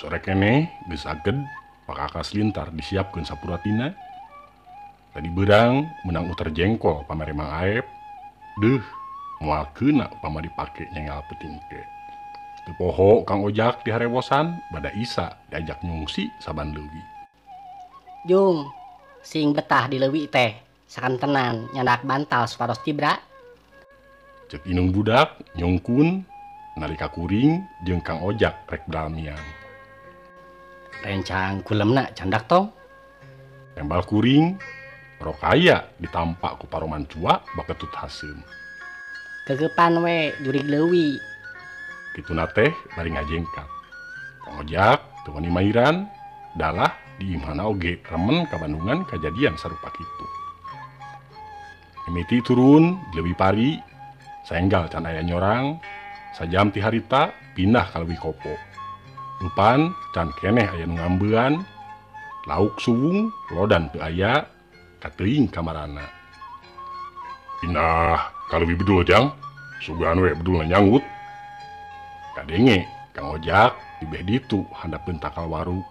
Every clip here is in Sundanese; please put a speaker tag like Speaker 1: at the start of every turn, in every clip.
Speaker 1: Sore keneh geus aged pakakas lintar disiapkeun sapuratina. Tadi beurang meunang uter jengkol pamere Mang Aep. Deuh, moal keuna upama dipake nyengal peuting ke. Teu poho Kang Ojak diharewosan bada Isa diajak nyungsi saban leuwi.
Speaker 2: Jung, sing betah di leuwi teh, sakantenan nyandak bantal supados tibra.
Speaker 1: Cek inung budak nyungkun nalika kuring jeung Kang Ojak rek dalmiang.
Speaker 2: Rencang kulemna candak tong.
Speaker 1: Tembal kuring rokaya ditampak ku paroman cua baketut haseum.
Speaker 2: Kegepan we jurig leuwi.
Speaker 1: Kituna teh bari ngajengkat. Kang Ojak teu wani mairan dalah di imahna oge remen ka Bandungan kajadian sarupa kitu. Mimiti turun di leuwi pari, saenggal can aya nyorang, sajam ti harita pindah ka leuwi kopo. Lupan can keneh aya nu ngambean, lauk suwung lodan teu aya, kateuing kamarana. Pindah ka leuwi bedul jang, sugan we bedulna nyanggut. Kadenge Kang Ojak dibeh ditu handapeun takal waru.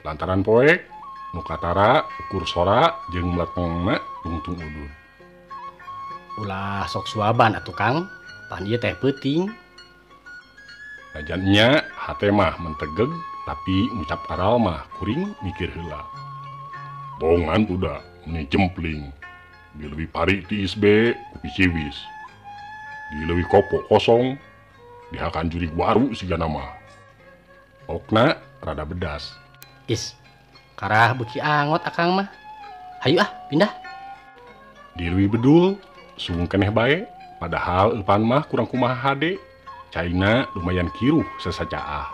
Speaker 1: Lantaran poek nu katara ukur sora jeung meletengna tungtung udud.
Speaker 2: Ulah sok suaban atuh Kang, pan ieu teh peuting.
Speaker 1: Najan nya hate mah mentegeg tapi ngucap aral mah kuring mikir heula. Bongan udah meni jempling. Di leuwi pari tiis be ku piciwis. Di leuwi kopo kosong dihakan jurig waru sigana mah. Okna rada bedas.
Speaker 2: Is, karah beuki angot akang mah. Hayu ah, pindah.
Speaker 1: Di leuwi bedul suwung keneh bae, padahal eupan mah kurang kumaha hade. Caina lumayan kiruh sesacaah.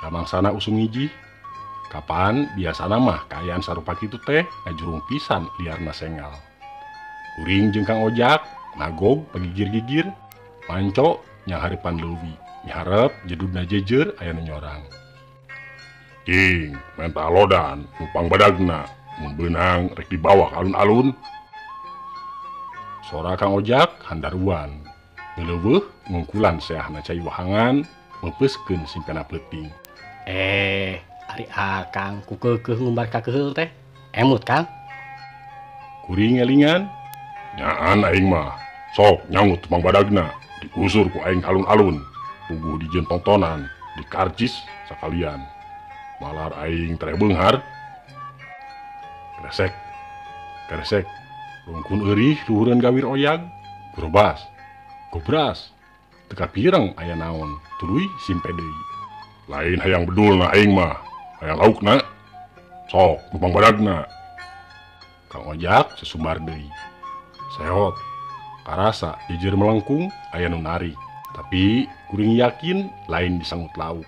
Speaker 1: Lamangsana usum ngijih. Kapan biasana mah kaayaan sarupa kitu teh ngajurung pisan liarna sengal. Kuring jeung Kang Ojak nagog pagigir-gigir, manco nyanghareupan leuwi, miharep jedudna jejer aya nu nyorang. Cing, menta lodan, numpang badagna, mun beunang rek dibawa ka alun-alun. Sora Kang Ojak handaruan. Leuweuh ngungkulan seahna cai wahangan meupeuskeun simpena peuting.
Speaker 2: Ari akang ku keukeuh ngumbar ka keheul teh. Emut Kang.
Speaker 1: Kuring ngelingan, nyaan aing mah. Sok nyangut tumpang badagna, diusur ku aing alun-alun, puguh dijieun tontonan, dikarcis sakalian. Malar aing tereh beunghar. Kresek, kresek, rungkun eurih luhureun gawir oyag, grobas, gobras, teu kapireng aya naon, tuluy simpe deui. Lain hayang bedulna aing mah, hayang laukna. Sok numpang badagna. Kang Ojak sesumbar deui. Sehot, karasa jejer melengkung aya nu narik, tapi kuring yakin lain disangut lauk.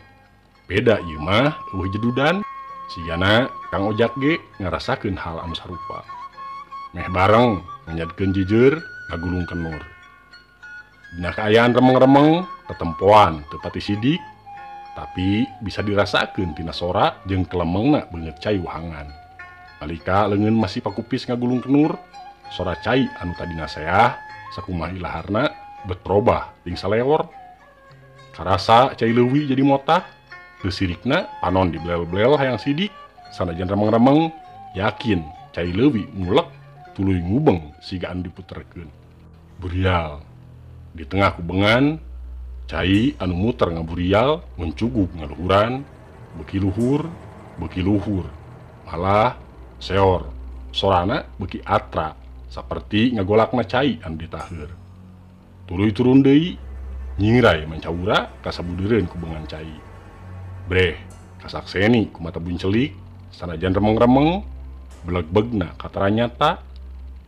Speaker 1: Beda ieu mah eueuh jedudan, sigana Kang Ojak ge ngarasakeun hal anu sarupa. Meh bareng nganyadkeun jejer ngagulung kenur. Dina kaayaan remeng-remeng, tetempoan teu pati sidik, tapi bisa dirasakeun tina sora jeung kelemengna beungeut cai wahangan. Nalika leungeun masih pakupis ngagulung kenur, sora cai anu tadina seah sakumaha ilaharna bet robah ting saleor. Karasa cai leuwi jadi motah, teu sirikna panon diblel-blel hayang sidik, sanajan remeng-remeng yakin cai leuwi ngulek tuluy ngubeng siga anu diputerkeun. Burial di tengah kubengan, cai anu muter ngaburial mencugug ngaluhuran, beuki luhur, beuki luhur, malah seor, sorana beuki atra, saperti ngagolakna cai anu ditaheur. Tuluy turun deui, nyingrai mancawura kasabudeureun kubengan cai. Breh, kasakseni ku mata buncelik, sanajan remeng-remeng, beleg-begna katara nyata,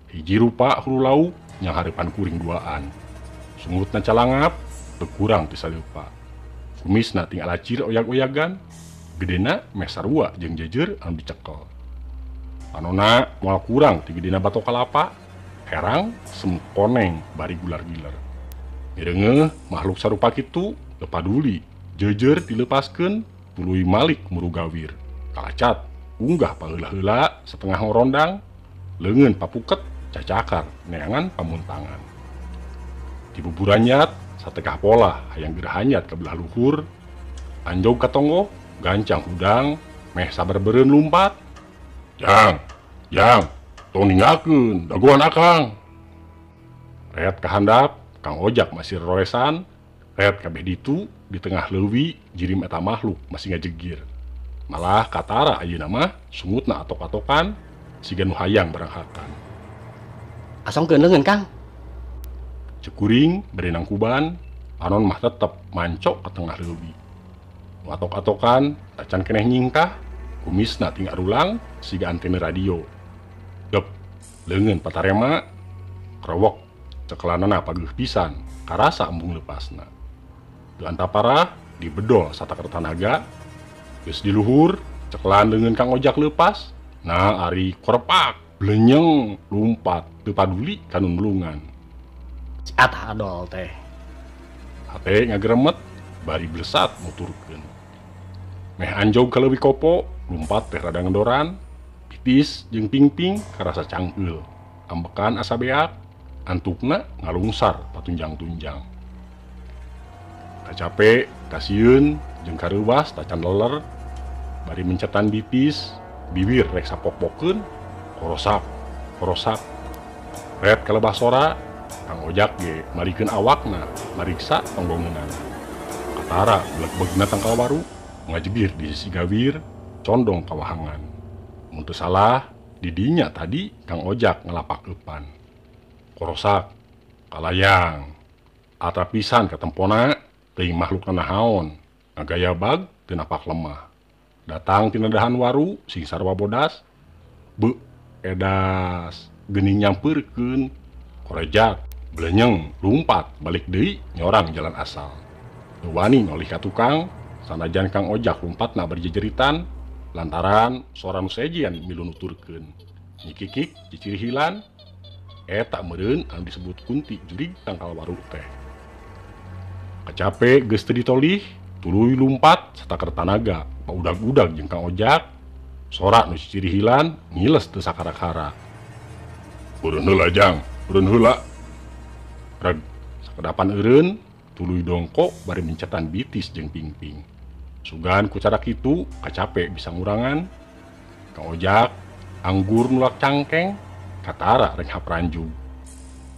Speaker 1: hiji rupa hulu lauk nyanghareupan kuring duaan. Sungutna calangap, teu kurang ti saleupa. Kumisna ting alacir oyag-oyagan, gedena meh sarua jeung jejer anu dicekel. Panona moal kurang ti gedena batok kalapa, herang semut koneng bari gular-giler. Mireungeuh makhluk sarupa kitu teu paduli, jejer dilepaskeun tuluy malik murugawir. Kalacat unggah paheula-heula setengah ngorondang, leungeun papuket cacakar neangan pamuntangan. Di buburanyat satekah pola hayang gerahanyat ka belah luhur, anjog ka tonggoh Gancang hudang meh sabar beureun lumpat. Jang, jang, tong ninggalkeun dagoan akang. Ret kahandap, Kang Ojak masih roesan, ret kabeh ditu di tengah leuwi jirim eta makhluk masih ngajegir. Malah katara ayeuna mah sungutna atok-atokan siga nu hayang baranghakan.
Speaker 2: Asongkeun leungeun Kang.
Speaker 1: Cek kuring bade nangkuban, panon mah tetep mancok ke tengah leuwi. Nu atok-atokan tacan keneh nyingkah, kumisna tinggal rulang siga antena radio. Gep, leungeun patarema, krowok cekelanana pageuh pisan, karasa embung lepasna. Teu antaparah dibedol satakar tanaga, geus di luhur, cekelan leungeun Kang Ojak leupas, nah ari korepak, blenyeng, lumpat, teu paduli ka nu nulungan.
Speaker 2: Si atah adol teh.
Speaker 1: Hate ngageremet, bari blesat muturkeun. Meh anjog ka leuwih kopo, lumpat teh rada ngedoran, pitis jeung pingping karasa cangkeul. Ambekan asa beak, antukna ngalungsar patunjang-tunjang. Kacape, kasieun, jeung kareuwas tacan leler, bari mencetan bipis, bibir rek sapok-pokeun, korosak, korosak. Ret kalebah sora, Kang Ojak ge marikeun awakna, mariksa tonggongeunana. Katara blegbegna tangkal waru, ngajegir di sisi gawir, condong kawahangan. Mun teu salah, di dinya tadi Kang Ojak ngelapak eupan. Korosak, kalayang, atra pisan katempona, teuing makhluk nanahaon, ngagaya bag teu napak lemah. Datang tina dahan waru sing sarua bodas, beuh edas, geuning nyampeurkeun, korejak, blenyeng, lumpat, balik deui nyorang jalan asal. Teu wani nolih ka tukang, sanajan Kang Ojak lumpatna berjejeritan, lantaran sora nu sejen milu nuturkeun. Nyikikik cicirihilan, eta meureun anu disebut kunti jurig tangkal waru teh. Kacape geus teu ditolih, tuluy lumpat satakar tanaga, paudag-udag jeung Kang Ojak, sora nu cicirihilan ngiles teu sakara-kara. Beureun heula jang, beureun heula. Reg sakedapan eureun, tuluy dongkok bari mencetan bitis jeung pingping. Sugan ku cara kitu kacape bisa ngurangan. Kang Ojak anggur nulak cangkeng, katara renghap ranjug.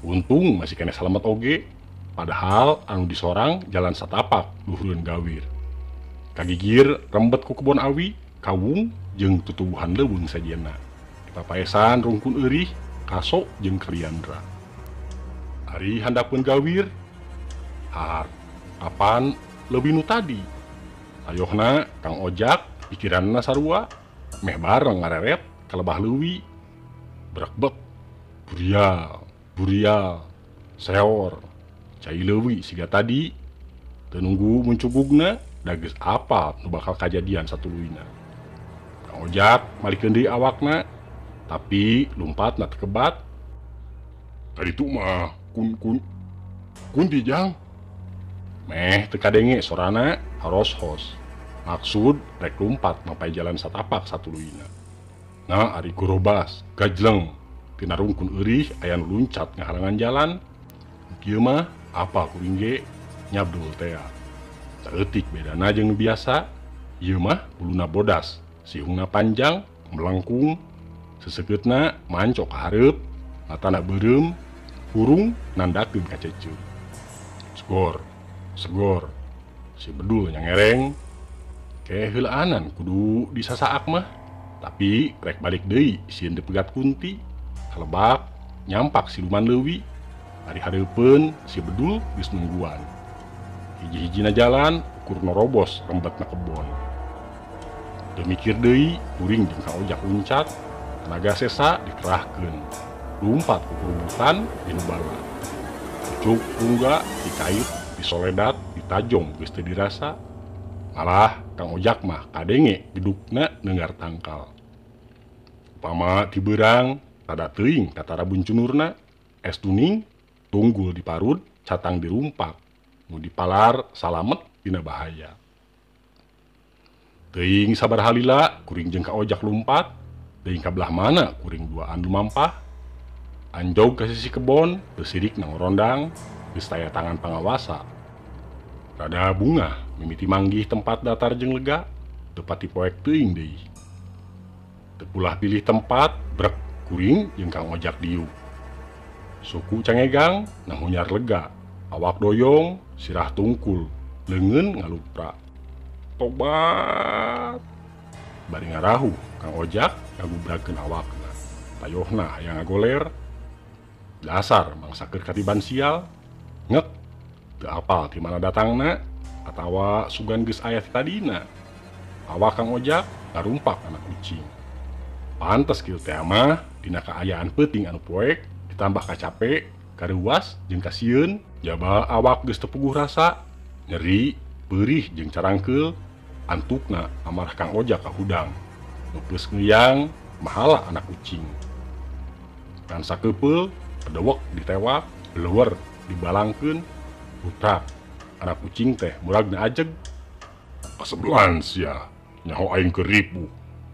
Speaker 1: Untung masih kene salamet oge, padahal anu disorang jalan satapak luhureun gawir. Kagigir rembet ku kebon awi, kawung jeung tutuwuhan leuweung sejenna. Dipapaesan rungkun eurih, kaso jeung kaliandra. Ari handapeun gawir, har, kapan leuwih nu tadi? Ayohna Kang Ojak pikiranna sarua, meh bareng ngareret kalebah leuwi. Brekbek, burial, burial, seor, cai leuwi siga tadi. Teu nunggu muncugugna, da geus apal nu bakal kajadian satuluyna. Kang Ojak malikeun deui awakna, tapi lumpatna teu kebat. Tadi tu mah kun kun kunti jang. Meh teu kadenge sorana haros-hos. Maksud rek lumpat mapai jalan satapak satuluyna. Nah ari gorobas gajleng tina rungkun eurih aya nu luncat ngahalangan jalan. Kieu mah apa kuring ge nyabdul tea. Saeutik bedana jeung nu biasa, ieu mah buluna bodas, siungna panjang, melengkung, sesekeutna mancok ka hareup, matana beureum, hurung nandakeun ka ceceu. Segor, segor, si bedul nyangereng, keheulaanan kudu disasaak mah, tapi rek balik deui sieun dipegat kunti, kalebak nyampak siluman leuwi, ari hareupeun si bedul geus nungguan. Hiji-hijina jalan ukur norobos rembetna kebon. Teu mikir deui kuring jeung Kang Ojak uncat, tenaga sesa dikerahkeun. Lumpat ku kurubutan dinu bala. Pucuk rungga dikait, disoledat, ditajong geus teu dirasa. Malah Kang Ojak mah kadenge gedukna neunggar tangkal. Upama tibeurang rada teuing katara buncunurna, es tuning tunggul diparud, catang dirumpak, nu dipalar salamet dina bahaya. Teuing sabar halila kuring jeung Kang Ojak lumpat, teuing ka belah mana kuring duaan lumampah. Anjog ka sisi kebon, teu sirik nangorondang, geus taya tangan pangawasa. Rada bungah mimiti manggih tempat datar jeung lega, Teu pati poek teuing deui. Teu pulah pilih tempat brek kuring jeung Kang Ojak diuk. Suku cangegang nahunyar lega, awak doyong, sirah tungkul, leungeun ngalupra. Tobat. Bari ngarahu Kang Ojak ngagubragkeun awakna. Tayohna hayang ngagoler. Dasar mangsa keur katiban sial, ngek teu apal ti mana datangna atawa sugan geus aya ti tadina. Awak Kang Ojak ngarumpak anak ucing. Pantes kieu teh mah dina kaayaan peuting anu poek ditambah kacape, karuas jeung kasieun, jaba awak geus teu puguh rasa, nyeri, peurih jeung carangkeul, antukna amarah Kang Ojak kahudang. Nu geus ngeyang mahala anak ucing. Ngan sakepeul pedewek ditewak, leuwer dibalangkeun, putrak anak ucing teh muragna ajeg. Kasebelan sia, nyaho aing keur ripuh,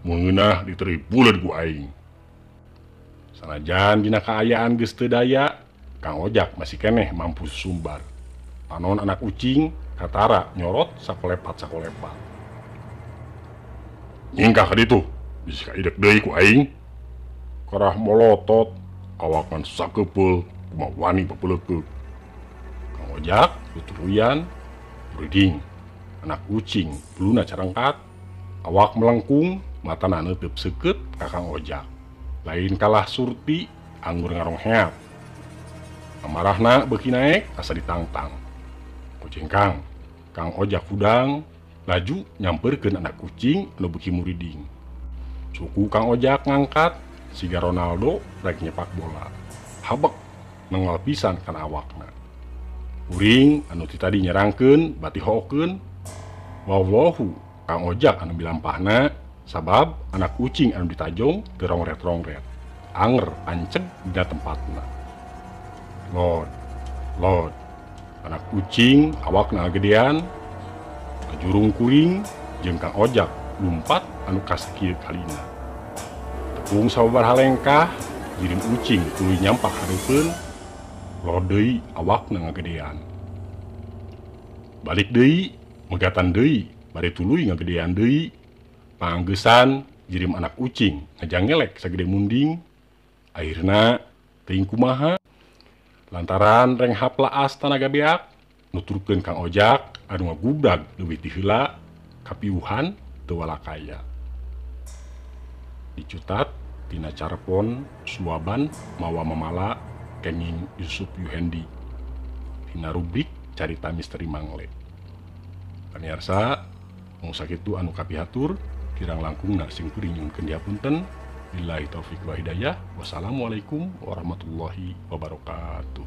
Speaker 1: mun ngeunah diteri buleud ku aing. Sanajan dina kaayaan geus teu daya, Kang Ojak masih keneh mampu susumbar. Panon anak ucing katara nyorot sakolepat-sakolepat. Nyingkah ka ditu, bisi kaidek deui ku aing. Karah molotot, awakan sakepeul kumaha wani papeuleukeup. Kang Ojak tuturuyan, muriding. Anak ucing buluna carengkat, awak melengkung, matana neuteub seukeut ka Kang Ojak. Lain kalah surti, anggur ngarongheap. Amarahna beuki naek asa ditangtang. Kocengkang, Kang Ojak hudang, laju nyamperkeun anak kucing anu beuki muriding. Suku Kang Ojak ngangkat, siga Ronaldo rek nyepak bola. Habek nengol pisan kana awakna. Kuring anu ti tadi nyerangkeun bati hookeun. Wallahu Kang Ojak anu bilampahna sabab anak kucing anu ditajong teu rongret-rongret. Anger anceg dina tempatna. Lord, Lord, anak kucing awakna gedean, ngajurung kuring jeung Kang Ojak lumpat anu kasakieu kalina. Tepung sababaraha lengkah, jirim ucing tuluy nyampak hareupeun, lord deui awakna ngagedean. Balik deui, megatan deui, bari tuluy ngagedean deui. Panggesan jirim anak ucing ngajangelek sagede munding. Akhirna teuing kumaha lantaran renghap laas tanaga beak nuturkeun Kang Ojak anu ngagubdag leuwih ti heula kapiuhan teu walakaya. Dicutat tina carpon suaban mawa mamala kenging Yusuf Yuhendi tina rubrik Carita Misteri Mangle. Paniarsa mung sakitu anu kapihatur kirang langkungna sing kuring nyuhunkeun dihapunten. Billahi taufik wa hidayah. Wassalamualaikum warahmatullahi wabarakatuh.